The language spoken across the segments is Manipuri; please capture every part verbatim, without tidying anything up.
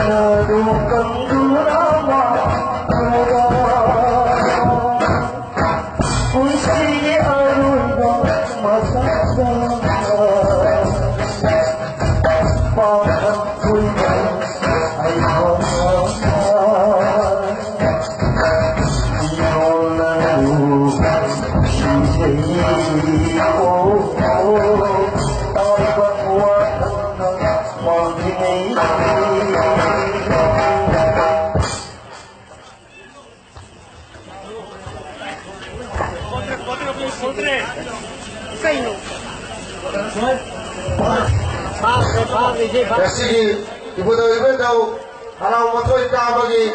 ꯅꯥꯗꯨ ꯀꯪꯗꯨꯅ ꯃꯥꯡꯂꯕ ꯄꯨꯟꯁꯤꯒꯤ ꯑꯔꯣꯏꯕ ꯃꯇꯝꯗ ꯄꯥꯡꯊꯛ ꯐꯨꯜꯕ ꯑꯩꯍꯥꯛꯅ ꯃꯤꯔꯣꯜ ꯅꯪꯕꯨ ꯁꯤꯖꯩ꯫ ꯑꯣ, ꯑꯣ, ꯇꯥꯏꯕꯪ ꯋꯥꯈꯜꯅ ꯃꯥꯡꯂꯤꯉꯩ꯫ ꯉꯁꯤꯒꯤ ꯏꯕꯨꯙꯧ ꯏꯕꯦꯟꯙꯧ ꯍꯔꯥꯎ ꯃꯊꯣꯏ ꯀꯥꯕꯒꯤ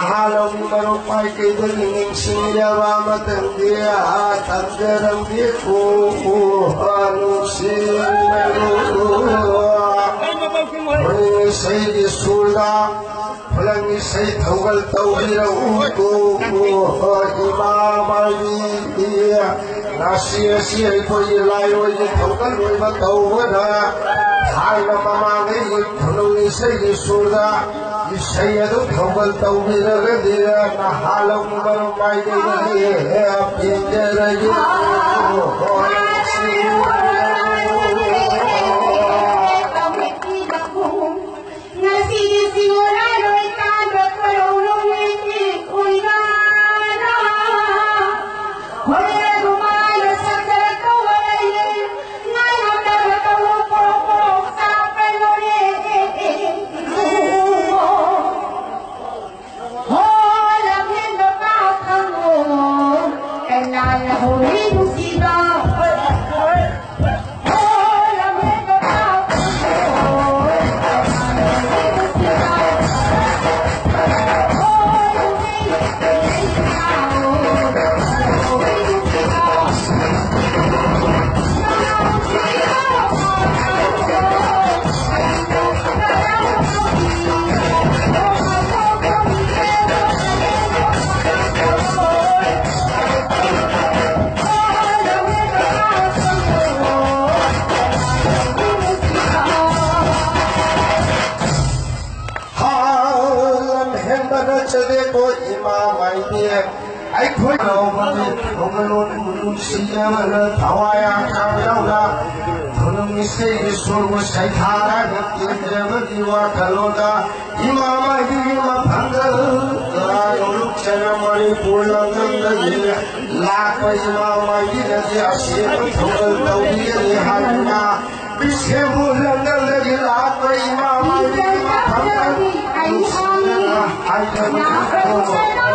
ꯍꯥꯟꯅꯒꯤ ꯃꯔꯨꯞ ꯃꯥꯏꯀꯩꯗꯒꯤ ꯅꯤꯡꯁꯤꯡꯖꯕ ꯑꯃꯇꯪꯗꯤ ꯊꯝꯖꯔꯝꯒꯦ꯫ ꯅꯨꯡꯁꯤ ꯏꯁꯩꯒꯤ ꯁꯨꯔꯗ ꯈꯨꯂꯪ ꯏꯁꯩ ꯊꯧꯒꯜ ꯇꯧꯕꯤꯔꯛꯎ꯫ ꯏꯃꯥ ꯃꯥꯏꯕꯤ ꯉꯁꯤ ꯑꯁꯤ ꯑꯩꯈꯣꯏꯒꯤ ꯂꯥꯏꯔꯣꯏꯒꯤ ꯊꯧꯒꯜ ꯑꯣꯏꯕ ꯇꯧꯕꯗ ꯊꯥꯏꯅ ꯃꯃꯥꯡꯉꯩꯒꯤ ꯈꯨꯅꯨꯡ ꯏꯁꯩꯒꯤ ꯁꯨꯔꯗ ꯏꯁꯩ ꯑꯗꯨ ꯊꯧꯒꯜ ꯇꯧꯕꯤꯔꯒꯗꯤ ꯅꯍꯥ ꯂꯧꯃꯤ ꯃꯔꯨꯞ ꯃꯥꯏꯀꯩꯗꯒꯤ ꯄꯦꯟꯖꯔꯒꯦ꯫ ꯉꯁꯤꯗꯤ ꯁꯤꯡꯉꯨꯔꯔꯣꯏ ꯀꯥꯟꯕ ꯈꯣꯏꯔꯧ ꯅꯨꯃꯤꯠꯀꯤ ꯎꯏꯕꯅ꯫ ꯍꯣꯔꯦꯟ ꯑꯗꯨꯃꯥꯏꯅ ꯁꯛꯆꯔꯛꯇꯧꯕ ꯂꯩꯌꯦ꯫ ꯉꯥꯏꯉꯝꯗꯕ ꯇꯧꯔꯣ ꯄꯣꯛ ꯄꯣꯛ ꯆꯥꯛꯄ ꯂꯣꯔꯦ꯫ ꯍꯣ ꯂꯝꯍꯦꯟꯕ ꯄꯥꯈꯪꯉꯣ ꯀꯅꯥꯅ ꯍꯧꯔꯤ ꯅꯨꯡꯁꯤꯕ꯫ ꯍꯥ, ꯂꯝꯍꯦꯟꯕ ꯅꯠꯆꯗꯦꯀꯣ ꯏꯃꯥ ꯃꯥꯏꯕꯤ꯫ ꯑꯩꯈꯣꯏ ꯂꯧꯕꯅꯤ ꯈꯣꯡꯒꯅꯣꯟ ꯅꯨꯡꯁꯤꯖꯕꯅ ꯊꯋꯥꯏ ꯍꯛꯆꯥꯡ ꯌꯥꯎꯅ ꯈꯨꯅꯨꯡ ꯏꯁꯩꯒꯤ ꯁꯨꯔꯕꯨ ꯁꯩꯊꯥꯔꯒ ꯇꯤꯟꯖꯕꯒꯤ ꯋꯥꯈꯜꯂꯣꯟꯗ ꯏꯃꯥ ꯃꯥꯏꯕꯤꯒꯤ ꯃꯐꯝꯗ ꯂꯥꯏ ꯂꯨꯞꯆꯅ ꯃꯅꯤꯄꯨꯔ ꯂꯝꯗꯝꯗꯒꯤ ꯂꯥꯛꯄ ꯏꯃꯥ ꯃꯥꯏꯕꯤꯅꯗꯤ ꯑꯁꯦꯡꯕ ꯊꯧꯒꯜ ꯇꯧꯕꯤꯒꯅꯤ ꯍꯥꯏꯗꯨꯅ ꯕꯤꯁꯦꯝꯄꯨꯔ ꯂꯝꯗꯝꯗꯒꯤ ꯂꯥꯛꯄ ꯏꯃꯥ ꯃꯥꯏꯕꯤꯒꯤ ꯃꯐꯝꯗ ꯅꯨꯡꯁꯤꯅ ꯍꯥꯏꯖꯕꯅꯤ꯫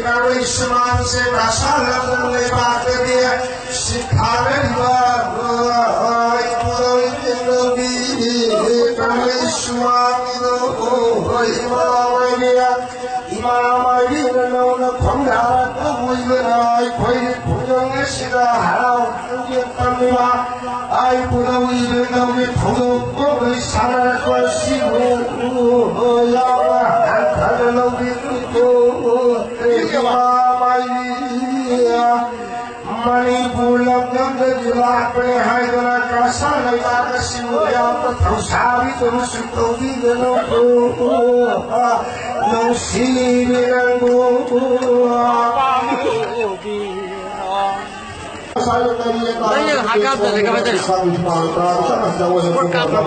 ꯀꯪꯂꯩ ꯁꯨꯃꯥꯡꯁꯦ ꯀꯥꯁꯥ ꯂꯝꯗꯝ ꯂꯩꯕꯥꯛꯇꯗꯤ ꯁꯤꯡꯊꯥꯅꯔꯤꯕ ꯏꯄꯨꯗꯧ ꯏꯕꯦꯟꯗꯧꯒꯤ ꯀꯪꯂꯩ ꯁꯨꯃꯥꯡꯒꯤꯗꯣ ꯏꯃꯥ ꯃꯥꯏꯕꯤ, ꯏꯃꯥ ꯃꯥꯏꯕꯤꯅ ꯅꯧꯅ ꯈꯣꯡꯗꯥꯔꯛꯄ ꯑꯣꯏꯕꯅ ꯑꯩꯈꯣꯏꯒꯤ ꯈꯨꯡꯒꯪ ꯑꯁꯤꯗ ꯍꯔꯥꯎ ꯀꯨꯝꯍꯩ ꯇꯝꯂꯤꯕ ꯏꯄꯨꯗꯧ ꯏꯕꯦꯟꯗꯧꯒꯤ ꯊꯧꯗꯣꯛ ꯄꯣꯠꯂꯣꯏ ꯁꯥꯟꯅꯔꯛꯄ ꯑꯁꯤꯕꯨ ꯌꯥꯝꯅ ꯍꯟꯊꯅ ꯂꯧꯕꯤꯔꯤꯕ ꯃꯅꯤꯄꯨꯔ ꯂꯝꯗꯝꯗꯒꯤ ꯂꯥꯛꯄꯅꯦ ꯍꯥꯏꯗꯨꯅ ꯀꯥꯁꯥ ꯂꯩꯕꯥꯛ ꯑꯁꯤꯕꯨ ꯌꯥꯝꯅ ꯊꯧꯁꯥꯕꯤꯗꯨꯅꯁꯨ ꯇꯧꯕꯤꯒꯅꯨ꯫ ꯅꯨꯡꯁꯤꯕꯤ ꯅꯪꯕꯨ꯫ ꯅꯪ ꯍꯥꯀꯥꯝ ꯆꯠꯂꯦ ꯀꯃꯥꯏ ꯇꯧꯔꯤ? ꯐꯨꯜ ꯀꯥꯞꯄꯣ꯫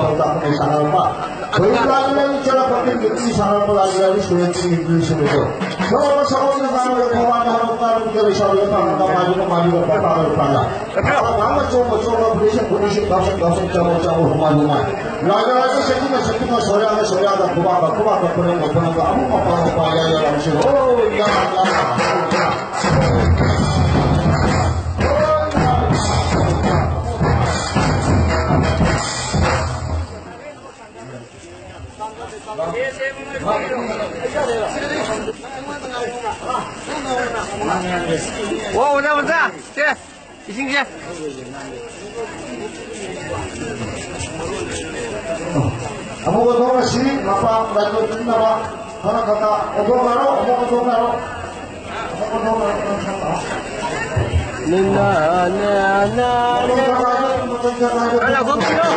ꯑꯣ, ꯑꯣꯖꯥ, ꯑꯣꯖꯥ, ꯁꯦ, ꯏꯁꯤꯡꯁꯦ꯫ ꯑꯃꯨꯛ ꯑꯣꯟꯊꯣꯛꯂꯁꯤ, ꯃꯄꯥ ꯂꯥꯏꯕꯛ ꯄꯤꯅꯕ ꯈꯔ ꯈꯔ ꯑꯣꯟꯊꯣꯛꯅꯔꯣ, ꯑꯃꯨꯛ ꯑꯣꯟꯊꯣꯛꯅꯔꯣ꯫ ꯅ, ꯅ, ꯅ, ꯅ꯫ ꯈꯔ ꯂꯥꯎꯊꯣꯛꯄꯤꯔꯣ꯫